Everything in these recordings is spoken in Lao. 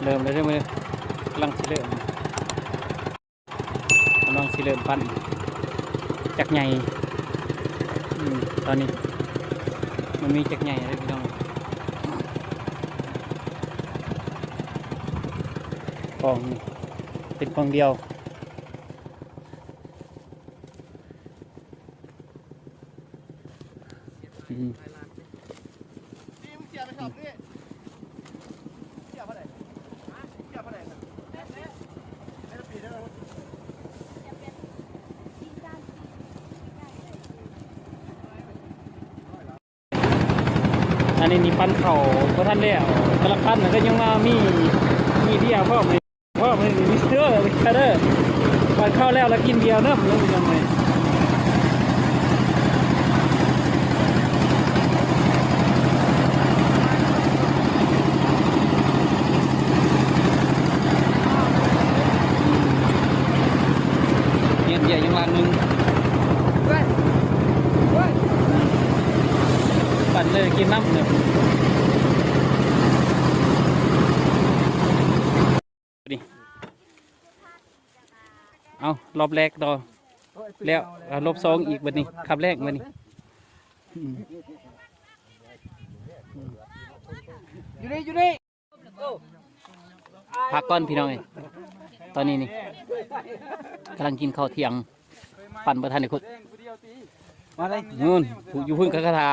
ເລີ່ມແລ້ວເດີ ກຳລັງຊິເລີ່ມ ກຳລັງຊິເລີ່ມປັ້ນຈັກໃຫຍ່. ອືມ ຕອນນີ້ມັນມີຈັກໃຫຍ່ເດີພີ່ນ້ອງ ກອງນີ້ເປັນກອງດຽວ. ອືມ ອັນນີ້ນີ້ ປັ້ນເຂົ້າບໍ່ທັນແລ້ວ ກຳລັງປັ້ນ ແລ້ວກໍຍັງວ່າມີ ມີເບຍພ້ອມ. ພໍ່ເພິ່ນມິສເຕີ ເດີ ປານເຂົ້າແລ້ວລະກິນເບຍນຳເດີພີ່ນ້ອງເອີຍ. ເຮັດເບຍຍັງລັງໜຶ່ງ ປັ່ນເລີຍກິນນຳເດີ. ນີ້ ເອົາ ລອບແລກຕໍ່ ແລ້ວ ເອົາ ລອບສອງອີກ ບັດນີ້ ຄາບແລກບັດນີ້. ອືມ ຢູ່ນີ້ ຢູ່ນີ້ ພັກກ່ອນພີ່ນ້ອງເອີຍ ຕອນນີ້ນີ້ ກຳລັງກິນເຂົ້າທ່ຽງ ປັ້ນບໍ່ທັນໄດ້ຄົດ ມາເລີຍ ນັ້ນ ຜູ້ຢູ່ພຸ້ນກໍກະທະ.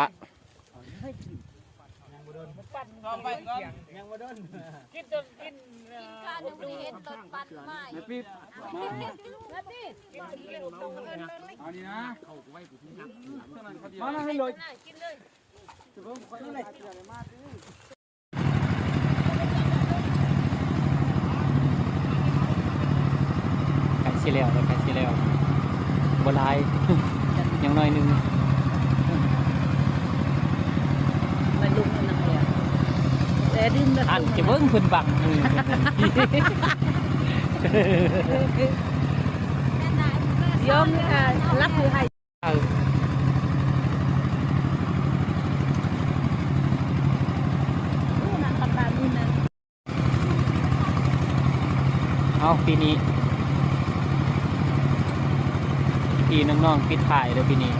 ໃກ້ຊິແລ້ວແລ້ວ ໃກ້ຊິແລ້ວ ບໍ່ຫຼາຍ ຍັງໜ້ອຍໜຶ່ງ. ມາລຸກນຳແລ້ວ ແຕ່ດື່ມແລ້ວ ອັນຈະເບິ່ງເພິ່ນບັງມື ຍອມ ເອີ ລັບຫຼືໃຫ້. ເອີ ໂອ້ ນາງກັບບ້ານນີ້ນະ. ເອົາ ປີນີ້ ປີນ້ອງໆ ປິດທ້າຍເດີປີນີ້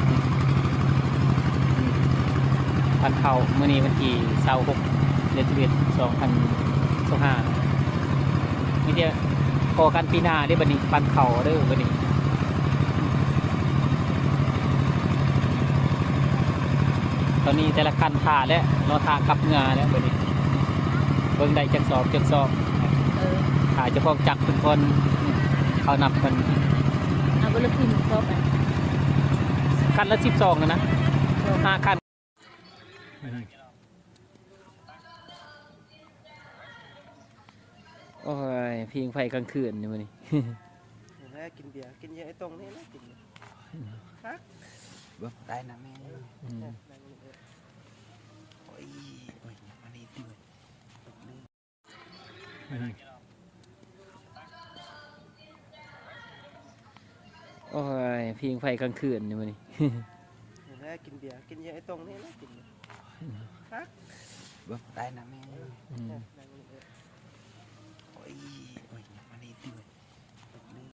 ປັ້ນເຂົ້າ ມື້ນີ້ວັນທີຊາວຫົກ ເດືອນສິບເອັດ ສອງພັນຊາວຫ້າ ມີແຕ່ພໍ້ກັນປີໜ້າເດ້ບັດນີ້ ປັ້ນເຂົ້າເດີບັດນີ້. ຕອນນີ້ແຕ່ລະຄັນຖ້າແລ້ວ ລໍຖ້າກັບເຮືອແລ້ວບັດນີ້ ເບິ່ງໄດ້ຈັກສອບຈັກສອບ. ເອີ ຖ້າເຈົ້າຂອງຈັກເພິ່ນກ່ອນ ເຂົານັບກ່ອນ ເອົາບໍ່ລະ ສອບ ຄັນລະສິບສອງຫັ້ນນະ ຫ້າຄັນ. ໂອ້ຍ ພິງໄຟກາງຄືນນີ້ມື້ນີ້ ແລ້ວກິນເບຍ ກິນເບຍໄອ້ຕົງນີ້ແຫຼະກິນ ອືມ ຄັກ ເບິ່ງໄດ້ນະແມ່ ອືມ ໂອ້ຍ ໂອ້ຍ ອັນນີ້ຕິ ໂອ້ຍ ພິງໄຟກາງຄືນນີ້ມື້ນີ້ ແລ້ວກິນເບຍ ກິນເບຍໄອ້ຕົງນີ້ແຫຼະກິນ ອືມ ຄັກ ເບິ່ງໄດ້ນະແມ່ ອືມ.